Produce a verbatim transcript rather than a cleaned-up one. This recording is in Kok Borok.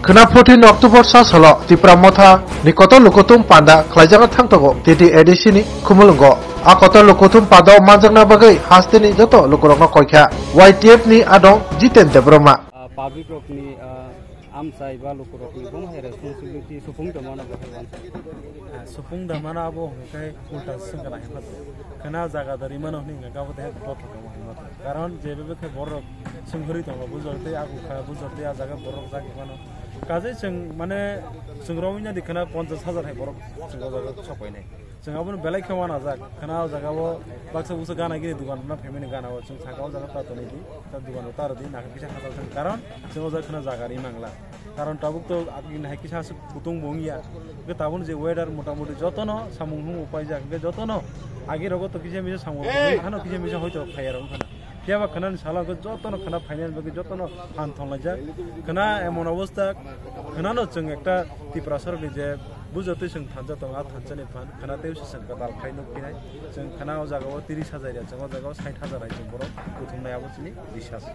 Khna fourteen October sasalo Tipra Motha ni kotor lukuthum panda khlaijak thangtogo T T A D C ni Khumulwngo. A kotor lukuthum panda o manjakna bagwi hasteni joto lukurokno koikha Y T F ni adong Jiten Debbarma. Ah, public rokni, ah, amchai ba lukurokni bom hai responsibility supung tongmano bo hai wansa. Ah, supung tongmano abo hwnkhai ulta swngkha lai hinma to. Khna jaga dari mano hwnwi hwnka abo de bothor tongma hinma to. Karon je bebe khe borok swnghori tongo bujor tei agu kha bujor tei a jaga borok jagwi mano. Kajai chwng mane chwng romwi nadi khna ponchash hajar hai borok chwng o jaga sok painai. Chwng abono belai khe uanajak. Khna o jaga o baksa buksa gana gini dugan rwna phaimani gana o chwng saka o jaga ta tonwi di. Ta dugan rok ta rwdi nakha kisa hachal thang. Karon chwng o jaga khna jaga ri mangla. Karon tabuk to agini hai kisa aswk kutung bo wngya. Hwnkhe tabuk je weather motamoti jotono samung humung paijak. Hwnkhe jotono agi rogo to kisa misa samung rok hano kisa misa hoito phaiya rok wngkhana. Phiya ba khna ni salo hwnkhe jotono khna phainani bagwi jotono phan thonglaijak. Khna emon obostha, khna no chwng ekta Tiprasa rokni je bujotwi chwng thansa tongo, a thansa ni phan khna tei se chwng kwtal khai nuk phinai. Chwng khna o jaga o tris hajar ya, chwng o jaga o sait hajar hai chwng borok kuthumnai abo chini bisas.